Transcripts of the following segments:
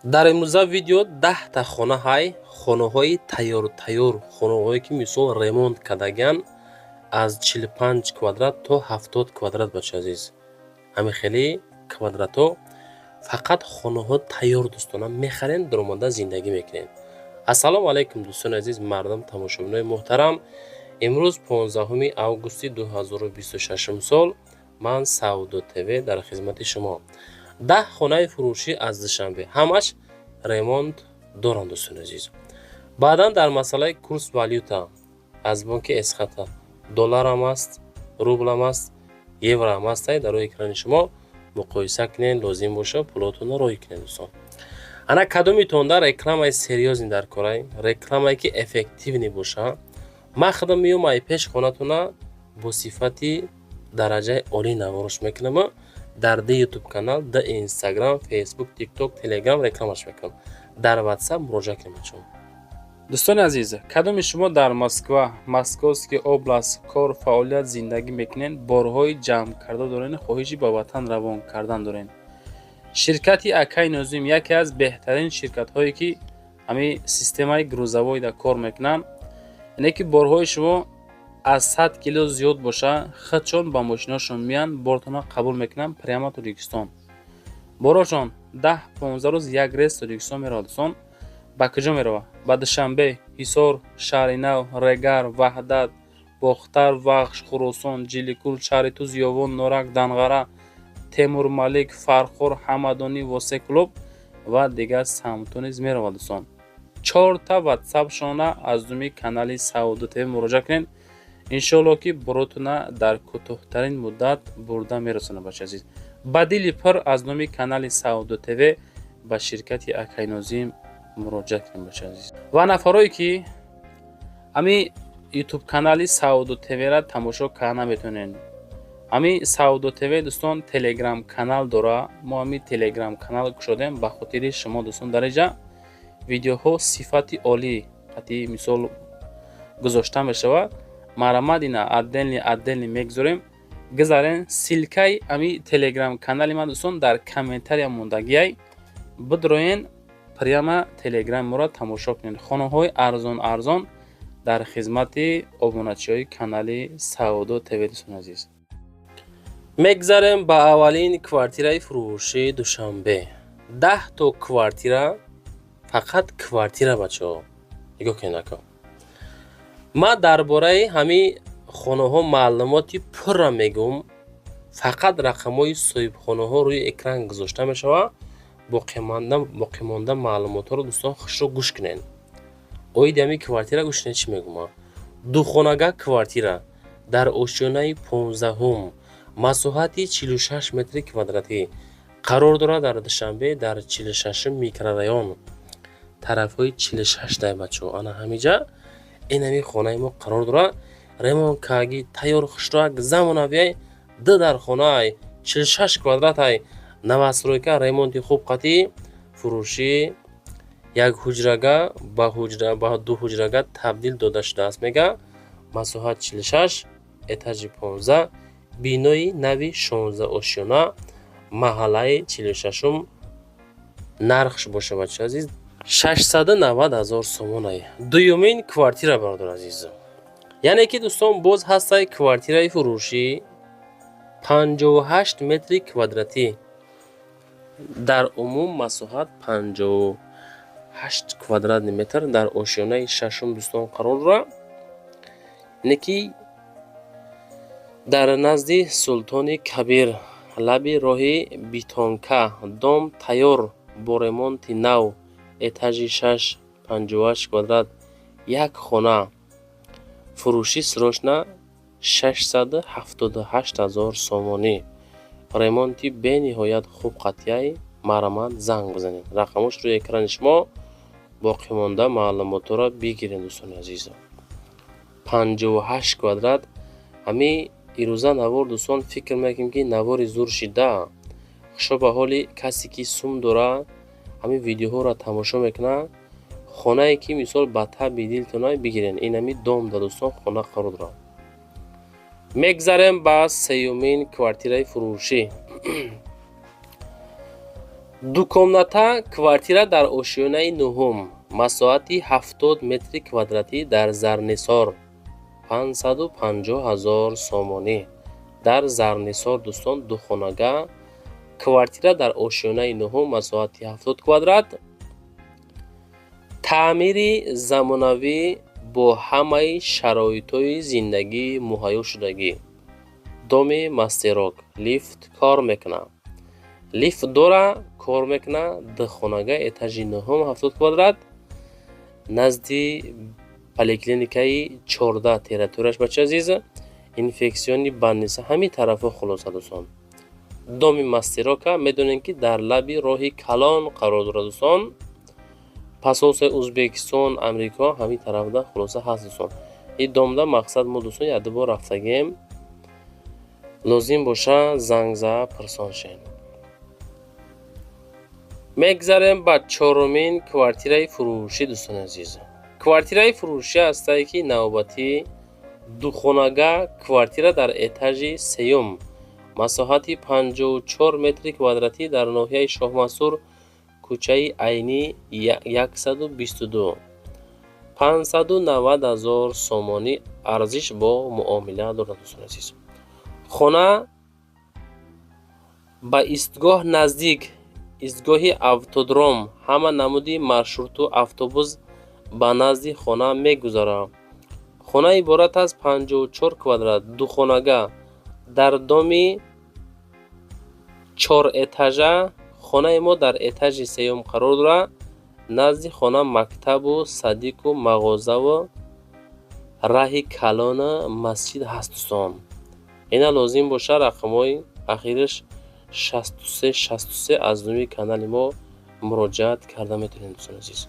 Дар имрӯза видео 10-та хона ҳай, хонаҳои тайёр-тайёр, хонаҳое ки, мисол, ремонт кардагиан, аз 45 квадрат то 70 квадрат. Бачаи азиз, ҳамин хели квадратҳо, фақат хонаҳо тайёр, дӯстона, мехарен, даромада зиндагӣ мекунед. Ассалому алайкум, дӯстони азиз, мардам, тамошобинои муҳтарам. Имрӯз 15 августи 2026 сол, ман Савдо ТВ дар хизмати шумо. 10 хонаи фурӯшӣ аз Душанбе, ҳамаш ремонт доранд, дӯстони азиз. Баъдан дар масъалаи курс валюта аз бонки Эсхата долларам аст, рублам аст, евроам аст. Дар рӯи экрани шумо муқоиса кунед, лозим боша, пулотонро роҳӣ кунед, дӯстон. Ана кадомитонда рекламаи серьёзный дар корай, рекламае ки эффективный боша, ман худам меём, ай пеш хонатона бо сифати дараҷаи олӣ наворош мекунам, дар ди Ютуб канал, ди Инстаграм, Фейсбук, Тикток, Телеграм рекламаш мекунам, дар Ватсап муроҷиат кунем, бачаҳо. Дӯстони азиз, кадоми шумо дар Москва, Московский область кор, фаъолият, зиндагӣ мекунед, борҳои ҷамъ карда дорен, хоҳиши ба ватан равон кардан дорен, ширкати Акай Нозим яке аз беҳтарин ширкатҳое ки ҳамин системаи грузовойда кор мекунанд, яъне ки борҳои шумо аз 100 кило зиёд боша, худшон ба мошиношон меянд, бортона қабул мекунанд, прямо Тоҷикистон. Борошон 10-15 рӯз як рейс Тоҷикистон меравад. Дӯстон, ба куҷо меравад? Ба Душанбе, Ҳисор, Шаҳри Нав, Регар, Ваҳдат, Бохтар, Вахш, Хуросон, Ҷиликул, шаҳри Туз, Ёвон, Норак, Данғара, Темурмалик, Фархор, Ҳамадонӣ, Восе, Кӯлоб ва дигар самтҳо низ меравад. Дӯстон, чорта ватсапшона аз думи канали Савдо ТВ муроҷиат кунед, иншоалло ки боротона дар кӯтоҳтарин муддат бурда мерасонад. Бачаи азиз, ба дили пур аз номи канали Савдо ТВ ба ширкати Акай Нозим муроҷиат кунем, бачаи азиз. Ва нафарое ки ҳамин Ютуб канали Савдо ТВра тамошо карда наметавонед, ҳамин Савдо ТВ, дӯстон, Телеграм канал дора. Мо ҳамин Телеграм канал кушодем ба хотири шумо, дӯстон. Дар инҷа видеоҳо сифати олӣ қати, мисол, гузошта мешавад. Марамад ина отдельный отдельный мегузорем, гузарен. Ссылкаи ҳамин Телеграм канали ман, дӯстон, дар комментария мондагиай, бидроен, прямо Телеграми моро тамошо кунед. Хонаҳои арзон арзон дар хизмати обуначиҳои канали Савдо ТВ, дӯстони азиз. Мегзарем ба аввалин квартираи фурӯшии Душанбе. 10 то квартира, фақат квартира. Бачаҳо, нигоҳ кунед, ака, ман дар бораи ҳамин хонаҳо маълумоти пурра мегӯм. Фақат рақамҳои соҳибхонаҳо рӯи экран гузошта мешавад, боқимонда маълумотҳоро, дӯстон, хушро гӯш кунед. Оиди ҳамин квартира гӯш кунед, чӣ мегӯм. Духонага квартира дар ошёнаи 15-ум, масоҳати 46 метри квадратӣ қарор дорад дар Душанбе, дар 46-ум микрорайон, тарафҳои 46 дай. Бачаҳо, ана ҳамиҷа ин ҳамин хонаи мо қарор дорад. Ремонт каги, тайёр, хушроак, замонавиай, ду дар хонаай, 46 квадратай, новостройка, ремонти хуб қатъӣ. Фурӯшӣ як ҳуҷрага ба ҳуҷра ба ду ҳуҷрага табдил дода шудааст, мега. Масоҳат 46, этажи 15, бинои нави 16 ошёна, маҳаллаи 46-ум. Нархш боша, бачаи азиз, 690 ҳазор сомонай. Дуюмин квартира, бародар азиз, яъне ки, дӯстон, боз ҳастай квартираи фурӯшӣ, 58 метри квадратӣ, дар умум масоҳат 58 квадратный метр, дар ошёнаи шашум, дӯстон, қарор дорад, яъне ки дар назди Султони Кабир, лаби роҳи Битонка. Дом тайёр бо ремонти нав, этажи шаш, 58 квадрат, як хона. Фурӯшӣ срочно 678 ҳазор сомонӣ. Ремонти бениҳоят хуб қатъияй. Марҳамат, занг бизанед, рақамош рӯи экрани шумо. Боқимонда маълумотҳоро бигиред, дӯстони азиз. 58 квадрат. Ҳамин ирӯза навор, дӯстон, фикр мекунем, ки навори зур шида. Хушо ба ҳоли касе ки сум дора, ҳамин видеоҳоро тамошо мекунад. Хонае ки, мисол, ба таби дилтона бигирен. Ин ҳамин дом да, дӯстон, хона қарор дорад. Мегзарем ба сеюмин квартираи фурӯшӣ. Двухкомната квартира дар ошёнаи нуҳум, масоҳати 70 метри квадратӣ, дар Зарнисор, 550 ҳазор сомонӣ. Дар Зарнисор, дӯстон, духонага квартира дар ошёнаи нуҳум, масоҳати 70 квадрат, таъмири замонавӣ, бо ҳамаи шароитҳои зиндагӣ муҳайё шудагӣ. Доми мастерок, лифт кор мекунад, лифт дора, кор мекунад. Духонага, этажи нуҳум, 70 квадрат, назди поликлиникаи 14 территорияш, бача азиз, инфекционный больница ҳамин тарафҳо. Хулоса, дӯстон, доми мастерока медонем, ки дар лаби роҳи калон қарор дорад, дӯстон. Посольствои Узбекистон, Амрико ҳамин тарафда, хулоса, ҳаст, дӯстон. Ин домда мақсад мо, дӯстон, якду бор рафтагем. Лозим боша, занг зада пурсон шен. Мегзарем ба чорумин квартираи фурӯшӣ. Дӯстони азиз, квартираи фурӯшӣ ҳастае, ки навбатӣ духонага квартира дар этажи сеюм, масоҳати 54 метри квадратӣ, дар ноҳияи Шоҳмансур, кӯчаи Айнӣ, 122, 590 ҳазор сомонӣ арзиш, бо муомила дорад. Дӯстони азиз, хона ба истгоҳ наздик, истгоҳи автодром, ҳама намуди маршруту автобус ба назди хона мегузарад. Хона иборат аз 54 квадрат, духонага, дар доми чорэтажа. Хонаи мо дар этажи сеюм қарор дорад. Назди хона мактабу садику мағозаву раҳи калону масҷид ҳаст. Дӯстон, ина лозим боша, рақамҳои ахираш 63 63 аз номи канали мо муроҷиат карда метавонед. Дӯстони азиз,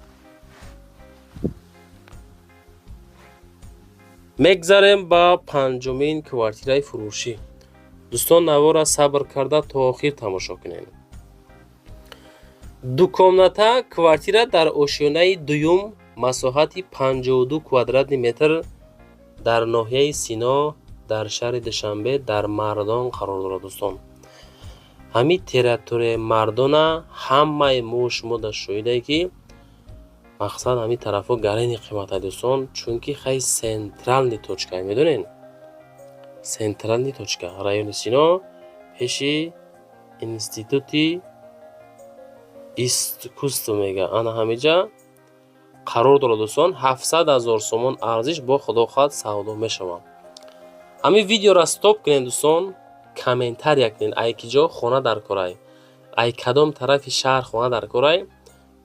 мегзарем ба панҷумин квартираи фурӯшӣ. Дӯстон, навора сабр карда то охир тамошо кунед. Двухкомната квартира дар ошёнаи дуюм, масоҳати 52 квадратный метр, дар ноҳияи Сино, дар шаҳри Душанбе, дар Мардон қарор дорад. Дӯстон, ҳамин территорияи Мардона ҳамаи мо шумо дар шоҳидае, ки мақсад ҳамин тарафҳо гарони қимата, дӯстон, чунки хай центральный точка, медонед, центральный точка райони Сино, пеши институти искусство мега, ана ҳамиҷа қарор дорад. Дӯстон, 700 ҳазор сомон арзиш, бо худо хоҳад, савдо мешавад. Ҳамин видеоро стоп кунед, дӯстон, комментария кунед, ай ки ҷо хона дар корай, ай кадом тарафи шаҳр хона дар корай,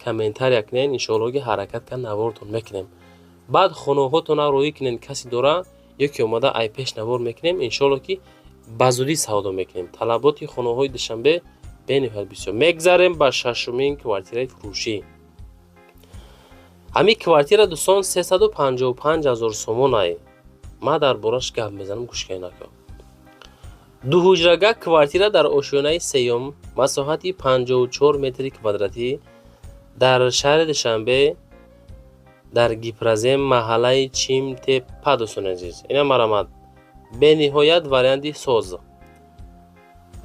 комментария кунед. Иншоалло, ки ҳаракат кард наворотон мекунем. Баъд хонаҳотона роҳӣ кунед, касе дора ё ки омада ай пеш навор мекунем. Иншоалло, ки ба зудӣ савдо мекунем. Талаботи хонаҳои Душанбе бениҳоят бисёр. Мегзарем ба шашумин квартираи фурӯшӣ. Ҳамин квартира, дӯстон, 355 ҳазор сомонай. Ман дар бораш гап мезанам, гӯш кунед нако. Дуҳуҷрага квартира дар ошёнаи сеюм, масоҳати 54 метри квадратӣ, дар шаҳри Душанбе, дар Гипрозем, маҳаллаи Чимтепа. Дӯстони азиз, ина марамат, бениҳоят варианти соз.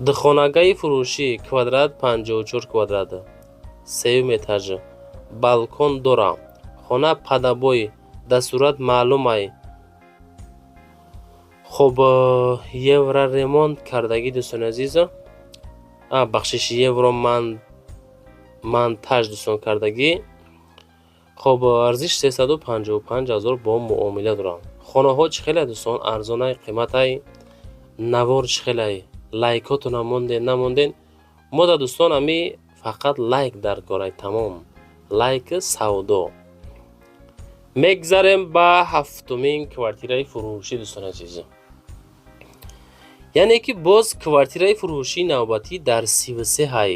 Духонагаи фурӯшӣ, квадрат 54 квадрат, сеюм этаж, балкон дора. Хона под обои, дар сурат маълумай. Хоб, евроремонт кардагӣ, дӯстони азиз, бахшиш, евромонтаж, дӯстон, кардагӣ. Хоб, арзиш 355 ҳазор, бо муомила дорам. Хонаҳо чӣ хеле, дӯстон, арзонай, қиматай? Навор чӣ хелай? Лайкотона монден, намонден? Мо да, дӯстон, ами фақат лайк дар корай, тамом, лайк, савдо. Мегзарем ба ҳафтумин квартираи фурӯшӣ. Дӯстони азиз, яъне ки боз квартираи фурӯшии навбатӣ дар 33 ҳай,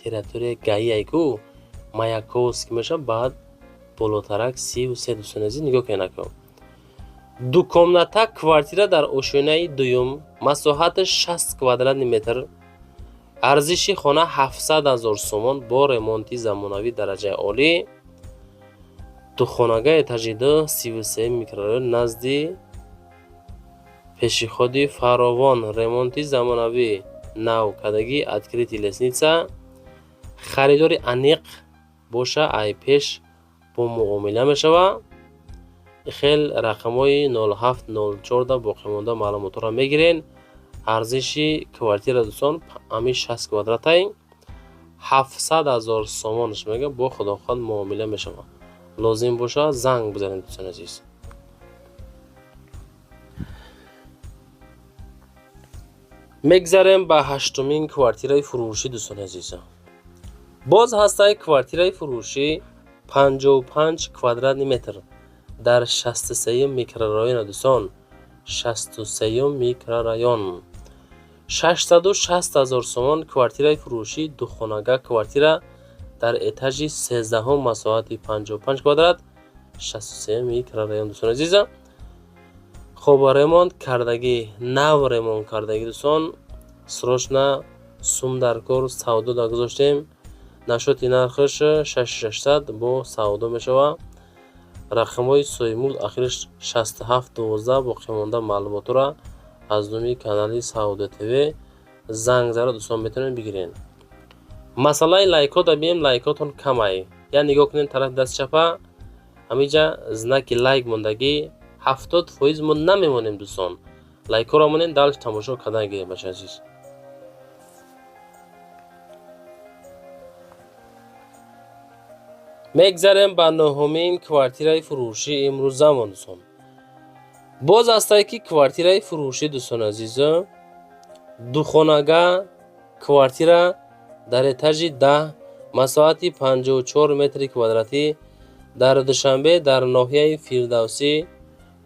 территорияи ГАИ ку Маяковский мешавад, баъд болотарак 33. Дӯстони азиз, нигоҳ кунед нако. Двухкомната квартира дар ошёнаи дуюм, масоҳаташ 60 квадратный метр, арзиши хона 700 ҳазор сомон, бо ремонти замонавӣ дараҷаи олӣ. Духонага, этажи ду, 33 микрорайон, назди пешиходи фаровон, ремонти замонавӣ, нав кардагӣ, открытый лестница. Харидори аниқ боша, ай пеш бо муомила мешава. Хел рақамҳои 0704 да боқимонда маълумотҳоро мегирен. Арзиши квартира, дӯстон, ҳамин 60 квадратай 700 000 сомонаш мега, бо худохоҳад муомила мешава. Лозим боша, занг бизанед, дӯстони азиз. Мегзарем ба ҳаштумин квартираи фурӯшӣ, дӯстони азиз. Боз ҳастаи квартираи фурӯшӣ 55 квадратный метр дар 63-юм микрорайон, дӯстон, 63-юм микрорайон, 660 000 сомон. Квартираи фурӯшӣ, духонага квартира дар этажи 13-ҳум, масоҳати 55 квадрат, 63-юм микрорайон, дӯстони азиза. Хоб, ремонт кардагӣ, нав ремонт кардагӣ, дӯстон. Срочно сум дар кор, савдо да гузоштем. Нашоти нархаш 6600, бо савдо мешава. Рақамҳои соҳибмулк ахираш 6712. Боқимонда маълумотҳоро аз номи канали Савдо ТВ занг зада, дӯстон, метавонед бигиред. Масъалаи лайкҳо да бием, лайкҳотон камай. Я нигоҳ кунед тарафи дасти чапа, ҳамиҷа знаки лайк мондагӣ, 70% мо намемонем, дӯстон. Лайкҳоро монем, дальше тамошо кардан гирем, бачаи азиз. Мегзарем ба нӯҳумин квартираи фурӯшӣ имрӯзамон, дӯстон. Боз ҳастае ки квартираи фурӯшӣ, дӯстони азизо, духонага квартира дар этажи 10, масоҳати 54 метри квадратӣ дар Душанбе, дар ноҳияи Фирдавсӣ,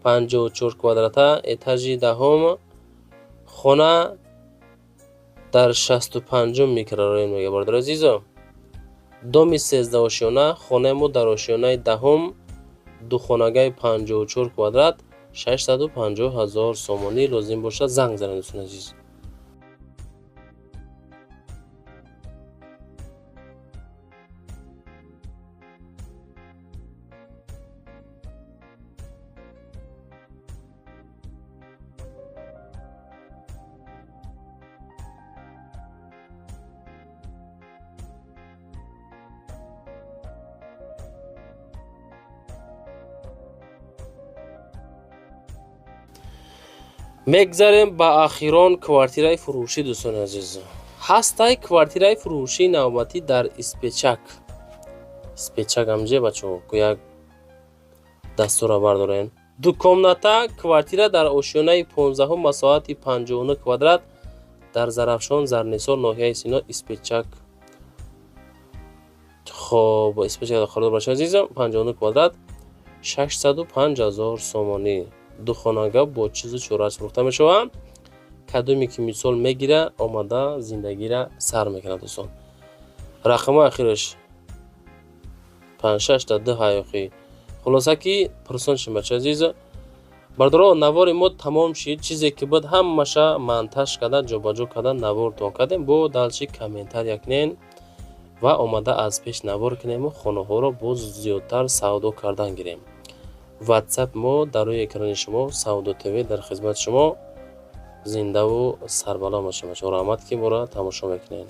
54 квадрата, этажи 10-ум, хона дар 65-ум микрорайон мега, бародари азизо. Доми 13 ошёна, хонаи мо дар ошёнаи 10-ум, духонагаи 54 квадрат, 650 000 сомонӣ. Лозим бошад, занг занед, дӯстони азиз. Мегзарем ба ахирон квартираи фурӯшӣ, дӯстони азиз. Ҳастай квартираи фурӯшии навбатӣ дар Испечак. Испечак ҳамҷе, бачаҳо, як дастура бардорен. Дукомната квартира дар ошёнаи 15-ум, масоҳати 59 квадрат дар Зарафшон, Зарнисор, ноҳияи Сино, Испечак. Хоб, Испечак қарор, бачаи азизам, 59 квадрат, 605 000 сомонӣ. Духонага бо чизу чорааш фурӯхта мешавад. Кадоме ки мисол мегира, омада зиндагира сар мекунад, дӯстон. Рақамҳои ахираш 56 ду ҳаёқӣ. Хулоса ки пурсон шим, бачаи азиз. Бардоро, навори мо тамом шид. Чизе ки буд, ҳамаша монтаж карда, ҷобаҷо карда, навортон кардем. Бо дальше комментария кунен ва омада аз пеш навор кунему хонаҳоро боз зиёдтар савдо кардан гирем. Ватсап мо дар рӯи экрани шумо. Савдо ТВ дар хизмати шумо, зиндаву сарбаланд бошед. Раҳмат, ки моро тамошо мекунед.